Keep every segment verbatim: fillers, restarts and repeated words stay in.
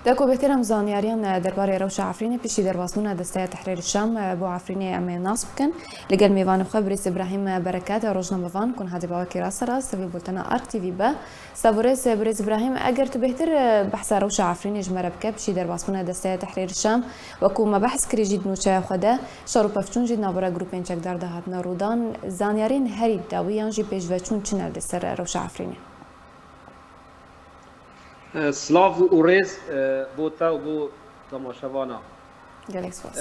Deko bêhtir em zanyariyan derbarê rewşa Efrînê piştî derbasbûna Desteya Tehrîrê Şam bo Efrînê em ê nas bikin. Li gel mêvanê xwe birêz Îbrahîm Bereket, rojnamevan, ku niha dê bawekî rasterast tevî bultena Ark T V be. Savorêz birêz Îbrahîm, eger tu bêhtir behsa rewşa Efrînê ji me re bike, piştî derbasbûna Desteya Tehrîrê Şam, wekû me behs kirî jî di nûçeya xwe de, şer û pevçûn jî di navbera grûpên çekdar de hatine rûdan. Zanyariyên herî dawî yan jî pêşveçûn çi ne li ser rewşa Efrînê? Silav û rêz bo te û bo temaşevana. Gelek spas.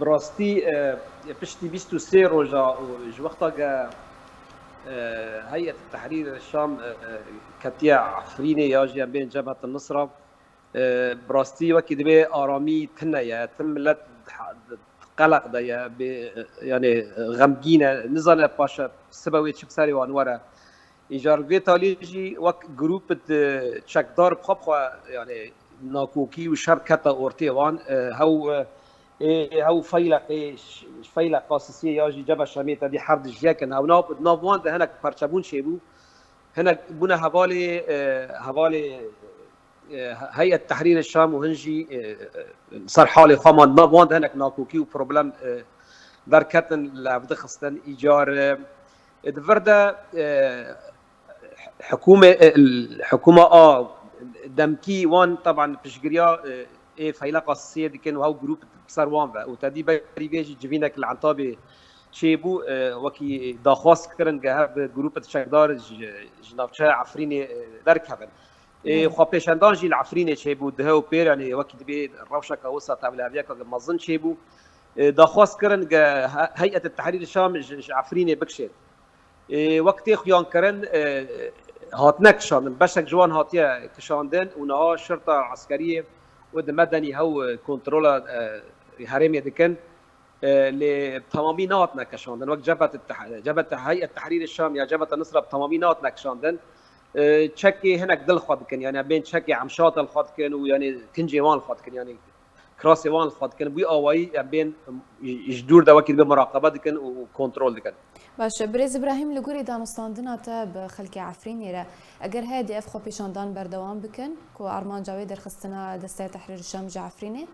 Bi rastî piştî bîst û sê roja û ji wexta ke Heyet Tehrîr Şam ketiye Efrînê ya jî em bên Cebhet Nusra, bi rastî wekî dibê aramî tune ye. Tim milet qeleq de ye, bê, yanê xemgîn e, nizane paşe sibe wê çi bi serê wan were. Îcar vê talî jî wek grûp di çekdar bi xwe bi xwe, yanê nakokî û şer kete ortê wan. E, hew, e, ê, hew feyleqê, ş-, feyleqa Sisiyê ya jî Cebhe Şamê te dî her di ji yek in. Hew nav, nav wan de hinek perçebûn çêbû. Hinek bûne hevalê, e, hevalê, e, Heyet Tehrîrê Şam û hin jî, e, ser halê xwe man. Nav wan de hinek nakokî û problem, e, derketin, li hev dixistin. Îcar, e, di vir de, e, hikûme, e, hikûma a demkî wan teban piştgiriya, e, ê feyleqa Sisiyê dikin û hew grûp bi ser wan ve. Û te dî berî vê jî civînek li Entabê çêbû, e, wekî daxwaz kirin ke hev bi grûp çekdar ji, ji navçeya Efrînê, e, derkevin. Ê, xwepêşandan jî li Efrînê çêbû, dihe û pêr, yanî wekî dibê rewşeke wisa tevliheviyeke mezin çêbû. Ê, daxwaz kirin ke he-, Heyet Tehrîr Şam ji, ji Efrînê bikişêt. Ê, wek tê xuyankirin, e, hatine kişandin. Beşek ji wan hatiye kişandin û niha şirta eskeriyê û di medenî hew, e, kontrola, e, herêmê dikin. E, lê bi temamî nehatine kişandin. Wek Cebhet Teh-, Cebhet Heyet Tehrîrê Şam ya Cebhet Nusra bi temamî nehatine kişandin. E, çekê hinek dil xwe dikin. Yanî em bên çekê Emşata li xwe dikin û yanî kincê wan li xwe dikin. Yanî kirasê wan li xwe dikin. Bi wî awayî em bên ji dûr de wekî dibe muraqebe dikin û kontrol dikin. Baş e, Birêz Îbrahîm, li gorî danûstandina te bi xelkê Efrînê re, eger heye dê ev xwepêşandan berdewam bikin, ku armanca wê derxistina Desteya Tehrîr Şam ji Efrînê?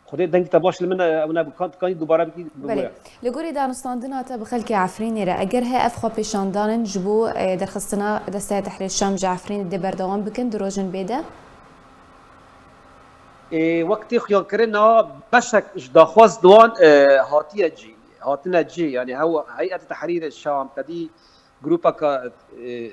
Xwedê dengî te baş li min, e, ew ne, kan-, kanî dubare bikî, bibûre. Belê. Li gorî danûstandina te bi xelkê Efrînê re, eger heye ev xwepêşandanin ji bo, e, derxistina Desteya Tehrîr Şam ji Efrînê dê berdewam bikin di rojên bê de? Ê, wek tê xuyankirina beşek ji daxwaz di wan, e, hatiye cî, hatine cî, yanî hew Heyet Tehrîr Şam, te dî grûpeke, e,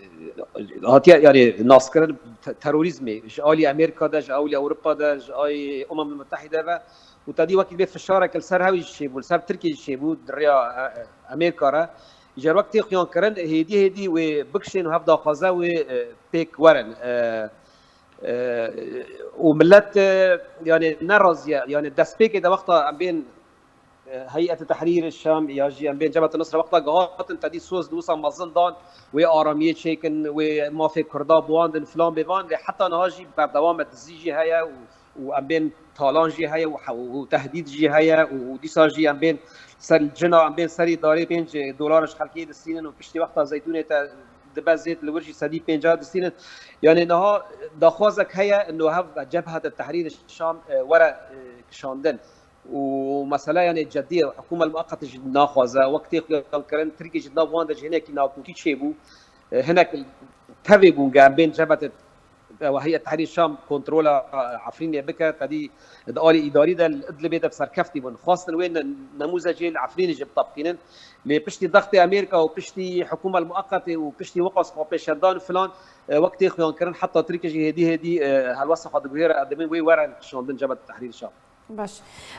hatiye, yanî naskirin te-, terorîzmê, ji alî Amerîka de, ji alî Ewropa de, ji alî Umem Mutehîde ve û te dî wekî bê fişarek li ser hew jî çêbû, li ser Tirkiyê jî çêbû, di rêya, e, e, Amerîka re. Ji ber wek tê xuyankirin, hêdî hêdî wê bikişên û hev daxwaze wê, e, pêk werin. E, e, û millet, e, yanî nerazî ye. Yanî destpêkê de wexta em bên, e, Heyet Tehrîr Şam ya jî em bên Cebhet Nusra wexta gihatin te dî soz di wisa mezin dan, wê aramiyê çêkin, wê mafê Kurda biwandin, filan bêvan, lê heta niha jî berdewam e, dizî jî heye û, û em bên talan jî heye û he-, û tehdîd jî heye û, û dîsa jî em bên ser cina, em bên serî darê pênc dolar ji xelkê distînin û piştî wexta zeytûnê te dibe zêt li wir jî sedî pêncah distînin. Yanî niha daxwazek heye, no hev Cebhet Tehrîr Şam, e, were, e, kişandin. Û mesele yanî cedî ye, hikûmet muqeqet jî naxwaze. Wek tê xuyankirin, Tirkî jî di nav wan de jî hinekî nakokî çêbû. E, hinek tevê bûn ge em bên Cebhet Heyet Tehrîr Şam kontrola Efrînê bike, te dî di alî îdarî de li Idlibê de bi serkeftî bûn. Xwestin wê ne-, nemûzecê li Efrînê jî bitebqînin. Lê piştî dextê Amerîka û piştî hikûmet muqeqetê û piştî wiqas xwepêşandan û filan, e, wek tê xuyankirin, heta Tirkiye jî hêdî hêdî, e, helwesta xwe diguhêre, em dibên wê werin kişandin Cebhet Tehrîr Şam. Baş.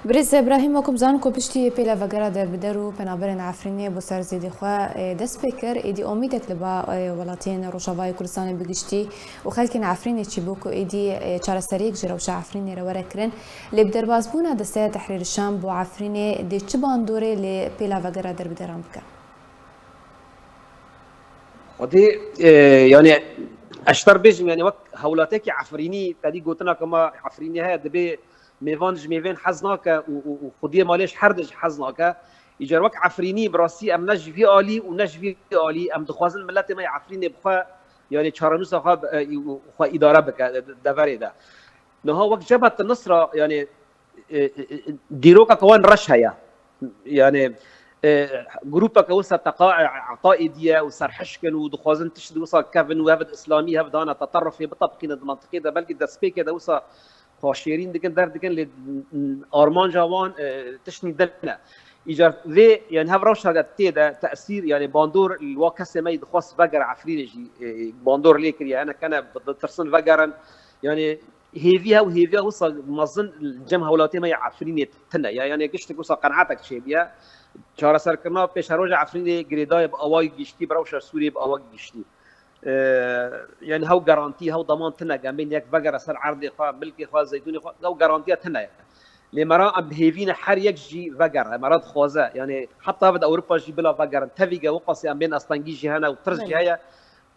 Birêz Îbrahîm, wek em zanin ku piştî pêla vegera derbider û penaberên Efrînê bo ser zêdê xwe, e, dest pê kir, êdî omîdek li ba, e, welatiyên Rojavayê Kurdistanê bi giştî û xelkên Efrînê çîbû ku êdî, e, çareseriyek ji rewşa Efrînê re were kirin. Lê bi derbasbûna Desteya Tehrîr Şam bo Efrînê dê çi bandorê li pêla vegera derbideran bike? Xwedê, e, yanî ez ji te re bêjim, yanî wek hewlatekî Efrînî, te dî gotina ku ma Efrînî heye, dibê mêvan ji mêvên hez nake û, û, û xwediyê malê ji her de jî hez nake. Îcar wek Efrînî bi rastî em ne ji vî alî û ne ji vî alî, em dixwazin miletê me yê Efrînê bi xwe Yanî çarenûsa xwe, e, xwe îdare bike deverê de. Niha wek Cebhet Nusra, yanî, e, e, e, dîrokeke wan reş heye. Yanî, e, grûpeke wisa teqa-, eqaîdî ye û serhişk in û dixwazin tişt wisa kevin û hev di îslamî, hev dana teterufê bitebiqînin di mentiqê de, belkî destpêkê de wisa xwe şêrîn dikin, derdikin, lê armanca wan, e, tiştî din e. Îcar vê, yani hev rewşa de tê de tesîr, yani bandor li wa kesê me yî dixwest vegere Efrînê jî, e, bandor lê kiriye. Hene kene ditirsin vegerin. Yani hêvî hew hêviya wisa mezin cem hewlatê me ya Efrînê tine. Ya, yani giştik wisa qenaetek çêbiye. Çareserkirina pêşeroja Efrînê girêdayê bi awayî giştî, bi rewşa Sûriyê bi awayî giştî. E, yani hew garantî, hew daman tine, em bên yek vegere ser erdê xwe, milkê xwe, zeytûnê xwe, hew garantiya tine ye. Lê me ra em bi hêvî ne her yek jî vegere, me ra dixwaze. Yani heta ve de Ewropa jî bila vegerin. Tevî ge wiqasî em bên astengî jî hene û tirs jî Belê. heye.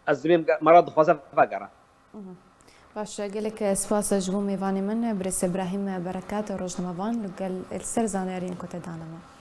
Ez dibêm ge-, me ra dixwaze vegere. Baş e, gelek spas ji bo mêvanê min, birêz Îbrahîm Berekat, rojnamevan, li gel, li ser zanyariyên ku te dane me.